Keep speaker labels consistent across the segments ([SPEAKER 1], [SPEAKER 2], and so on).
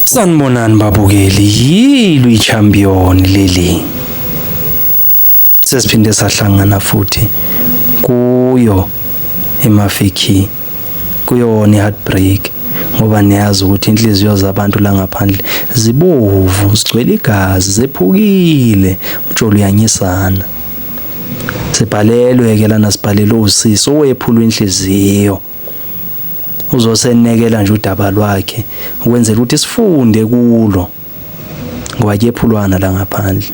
[SPEAKER 1] Sanibonani babukeli, yilo i-champion leli. Sesiphinde sahlangana futhi kuyo iMafiki, kuyona i-heartbreak ngoba niyazi ukuthi inhliziyo zabantu la ngaphandle zibovu, zigcwele igazi, zephukile, umjolo uyanyisana. Sibhalelwe ke lana, sibhalelwe usisi owephulwa inhliziyo. Uzosenekela nje udaba lwakhe ukwenzela ukuthi sifunde kulo ngoba kuyephulwana la ngaphandle.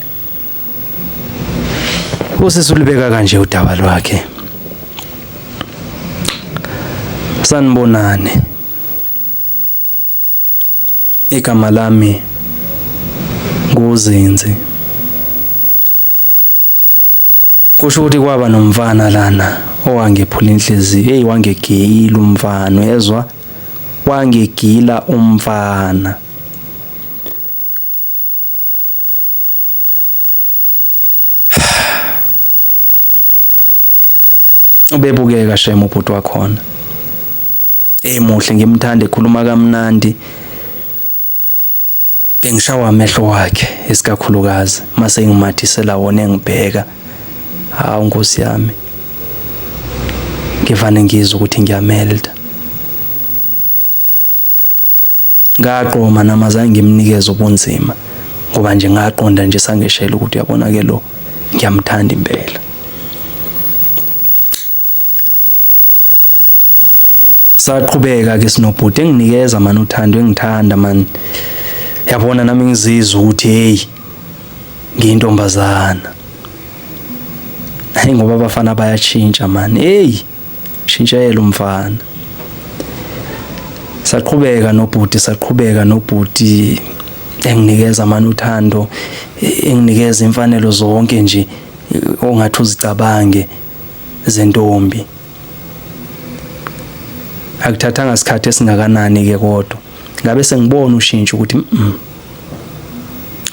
[SPEAKER 1] Usisi ulibeka kanje udaba lwakhe. Sanibonani. Igama lami nguZinzi. Kusho ukuthi kwaba nomfana lana owangephula inhliziyo. Hey, wangegila umfana, uyezwa? Wangegila umfana. Ubebukeka shame ubhuti wakhona. Emuhle ngimthanda ekhuluma kamnandi. Bengishawa amehlo wakhe isikakhulukazi mase ngimathisela wona engibheka. Hawu Nkosi yami. Ngivane ngizwe ukuthi ngiyamelta. Ngaqoma nami azange ngimnikeze ubunzima ngoba nje ngaqonda nje sangeshela ukuthi uyabona ke lo ngiyamthanda impela. Saqhubeka ke sinobhuti enginikeza mani uthando engithanda mani. Yabona nami ngizizwa ukuthi hey ngiyintombazana. Hayi ngoba abafana bayatshintsha mani. Hey shintshela umfana. Saqhubeka nobhuti, saqhubeka nobhuti enginikeza mani uthando, enginikeza imfanelo zonke nje ongathi uzicabange zentombi. Akuthathanga sikhathi esingakanani ke kodwa ngabe sengibona ushintsho ukuthi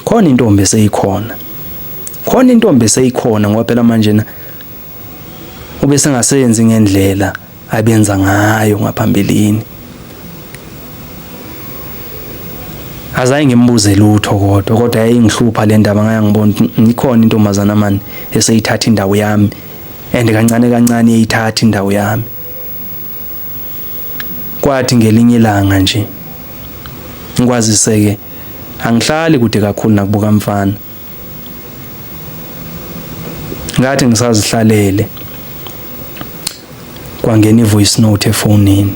[SPEAKER 1] khona intombi eseyikhona, khona intombi eseyikhona ngoba phela manje na ube sengasenzi ngendlela abenza ngayo ngaphambilini. Azange ngimbuze lutho kodwa kodwa yayingihlupha le ndaba, ngaya ngibona ukuthi ikhona intombazana mani eseyithatha indawo yami and kancane kancane eyithatha indawo yami. Kwathi ngelinye ilanga nje ngikwazise-ke angihlali kude kakhulu nakubuka mfana. Ngathi ngisazihlalele kwangena i-voice note efonini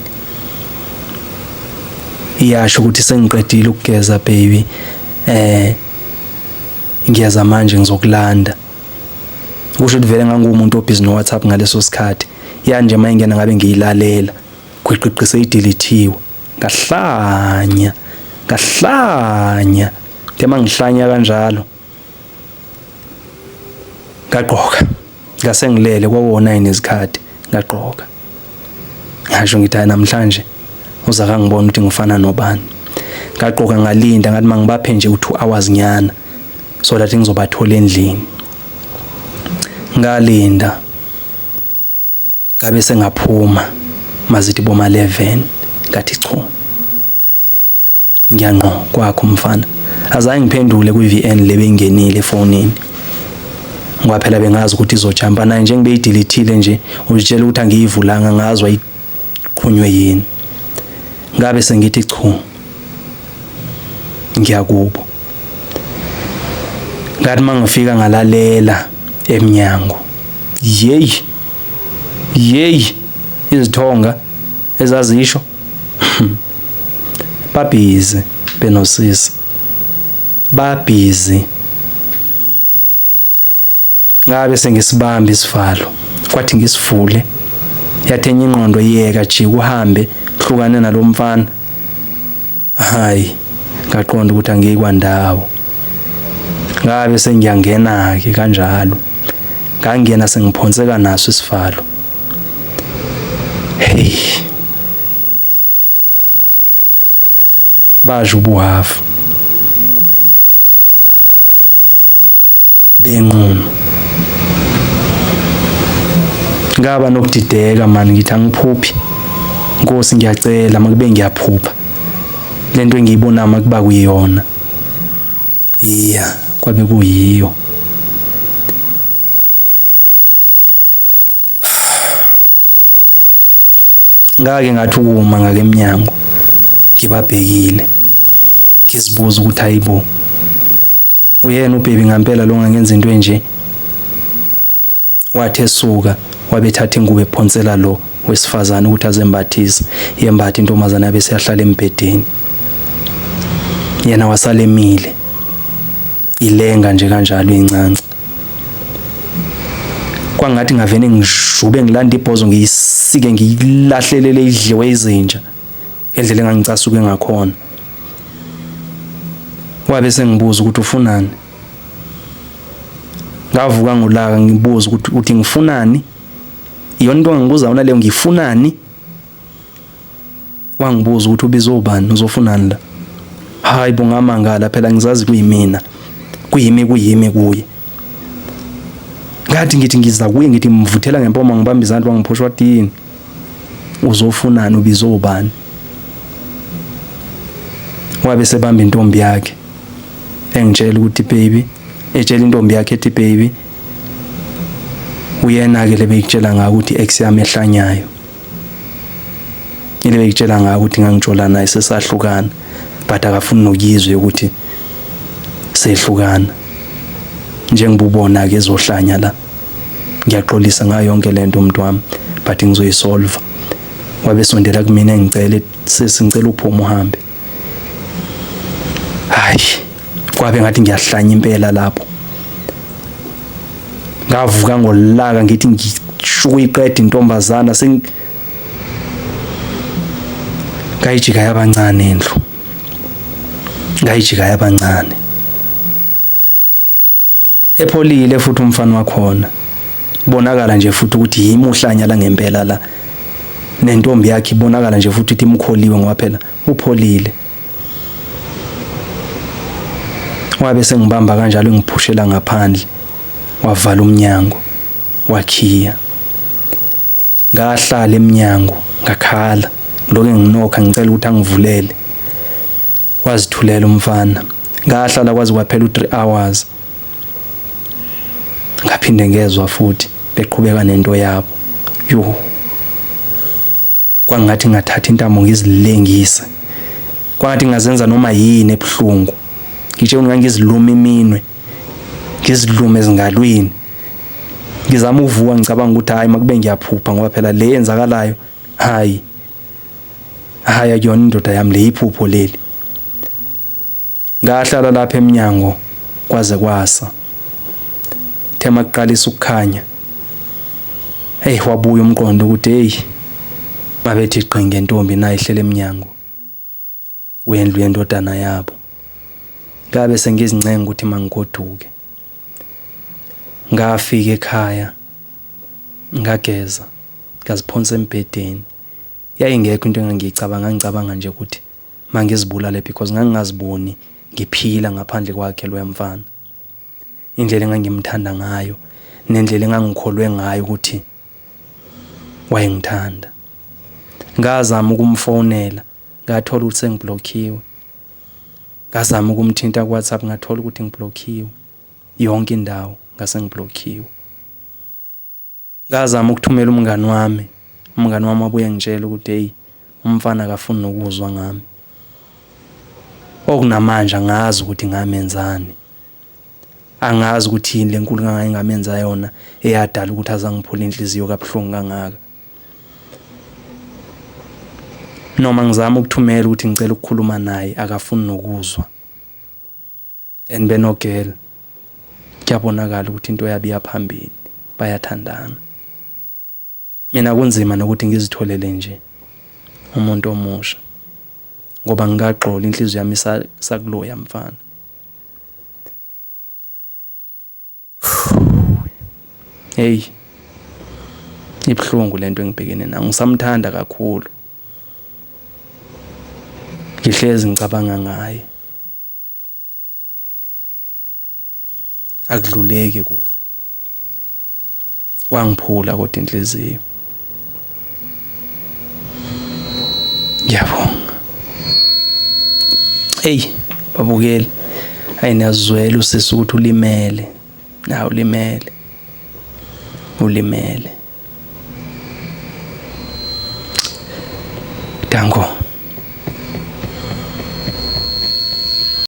[SPEAKER 1] iyasho ukuthi sengiqedile ukugeza baby, ngiyeza manje ngizokulanda. Kusho ukuthi vele nganguwumuntu obhizi no-WhatsApp ngaleso sikhathi. Ya nje uma ingena ngabe ngiyilalela gwiqiqi seyidilithiwe. Ngahlanya, ngahlanya. Ke mangihlanya kanjalo ngagqoka, ngase ngilele kwakuwo-9 izikhathi ngagqoka. Ngasho ngithi hayi namhlanje uza kangibona ukuthi ngifana nobani. Ngagqoka ngalinda ngathi mangibaphe nje u-2 hours nyana so that ngizobathola endlini. Ngalinda ngabe sengaphuma mazithi boma 11 ngathi chu ngiyangqo kwakho umfana. Azange ngiphendule kwi-VN le beyingenile efonini ngoba phela bengazi ukuthi izojampa naye nje ngibeyidilithile nje uzitshela ukuthi angiyivulanga ngazi wayiqhunywe yini. Ngabe sengithi chu ngiyakubo. Ngathi mangifika ngalalela emnyango, yeyi yeyi izithonga ezazisho babhizi benosisi babhizi. Ngabe sengisibamba isivalo kwathi ngisivule yathi enye ingqondo yeka jika uhambe hlukane nalomfana. Hayi ngaqonda ukuthi angiyikwandawo. Ngabe sengiyangena ke kanjalo, ngangena sengiphonseka naso isivalo. Hey basho ubuhafu benqunu. Ngaba nokudideka mani ngithi angiphuphi. Nkosi ngiyacela makube ngiyaphupha. Lento engiyibona makuba kuyiyona. Iya, kwabe kuyiyo. Ngake ngathi ukuma ngake emnyango ngibabhekile ngizibuza ukuthi hayibo uyena ubhebi ngampela lo ngangenza into enje. Wathi esuka wabethatha ingubo ephonsela lo wesifazane ukuthi azembathise, yembatha intombazane yabe seyahlala embhedeni. Yena wasala emile ilenga nje kanjalo incanca. Kwangathi ngavene ngijube ngilanda ibhozo ngiyisike ngiyilahlelele idliwe izinja ngendlela engangicasuke ngakhona. Wabe sengibuza ukuthi ufunani. Ngavuka ngolaka ngibuza ukuthi uthi ngifunani? Iyona into ongangibuza yona leyo, ngifunani? Wangibuza ukuthi ubiza ubani, uzofunani la? Hayi bo, ngamangala phela ngizazi kuyimina. Kuyimi kuyimi kuye. Ngathi ngithi ngiza kuye ngithi mvuthela ngempoma ngibamba izandla wangiphusha wathi yini? Uzofunani, ubiza ubani? Wabe sebamba intombi yakhe engitshela ukuthi baby, etshela intombi yakhe ethi baby uyena ke lebeyikutshela ngawo ukuthi ex yami ehlanyayo, ile beyikutshela ngawo ukuthi ngangijola naye sesahlukana, but akafuni nokuyizwe ukuthi sehlukana. Njengoba ubona ke ezohlanya la, ngiyaxolisa ngayo yonke lento umuntu wami, but ngizoyisolve. Wabe sondela kumina engicela, sesi ngicela uphume uhambe. Hayi, kwabe ngathi ngiyahlanya impela lapho. Ngavuka ngolaka ngithi ngishuka iqeda intombazana, seng ngayijika yabancane indlu, ngayijika yabancane. Epholile futhi umfana wakhona, bonakala nje futhi ukuthi yimi uhlanya la ngempela la, nentombi yakhe ibonakala nje futhi ukuthi imkholiwe ngoba phela upholile. Wabe sengibamba kanjalo engiphushela ngaphandle, wavala umnyango wakhiya. Ngahlala emnyango ngakhala, ngilokhu nginokha ngicela ukuthi angivulele. Wazithulela umfana. Ngahlala kwaze kwaphela u-3 hours. Ngaphinde ngezwa futhi beqhubeka nento yabo. Yo, kwangathi ngathatha intamo ngizilengise, kwangathi ngazenza noma yini ebuhlungu. Ngisho ngangiziluma iminwe, ngizilume ezingalweni, ngizama ukuvuka ngicabanga ukuthi hayi makube ngiyaphupha, ngoba phela le yenzakalayo hayi hayi akuyona indoda yami le, iphupho leli. Ngahlala lapha eminyango kwaze kwasa. Thema kuqalisa ukukhanya, hey wabuya umqondo ukuthi hey babethi qhi ngentombi nayi ihlele eminyango wendlu yendodana yabo. Ngabe sengizincenga ukuthi mangigoduke. Ngafika ekhaya ngageza ngaziphonsa embhedeni. Yayingekho into engangiyicabanga, ngangicabanga nje ukuthi mangizibulale because ngangingaziboni ngiphila ngaphandle kwakhe loya mfana. Indlela engangimthanda ngayo nendlela engangikholwe ngayo ukuthi wayengithanda. Ngazama ukumfonela ngathola ukuthi sengiblockiwe. Ngazama ukumthinta ku-WhatsApp ngathola ukuthi ngiblockiwe. Yonke indawo ngase ngiblockiwe. Ngazama ukuthumela umngani wami, umngani wami wabuye ngitshela ukuthi hey umfana akafuni nokuzwa ngami. Okunamanje angazi ukuthi ngamenzani. Angazi ukuthi yini lenkulu kangaka engamenza yona eyadala ukuthi azangiphule inhliziyo kabuhlungu kangaka. Noma ngizama ukuthumela ukuthi ngicela ukukhuluma naye akafuni nokuzwa. And benogirl kuyabonakala ukuthi into yabo iyaphambili, bayathandana. Mina kunzima nokuthi ngizitholele nje umuntu omusha ngoba ngikaxoli, inhliziyo yami isakuloya mfana. Hey, ibuhlungu lento engibhekene nayo, ngisamthanda kakhulu, ngihlezi ngicabanga ngaye, akudluleki kuye. Wangiphula kodwa inhliziyo. Ngiyabonga. Eyi babukeli, ayi niyazwela usisi ukuthi ulimele. Na ulimele. Ulimele. Danko.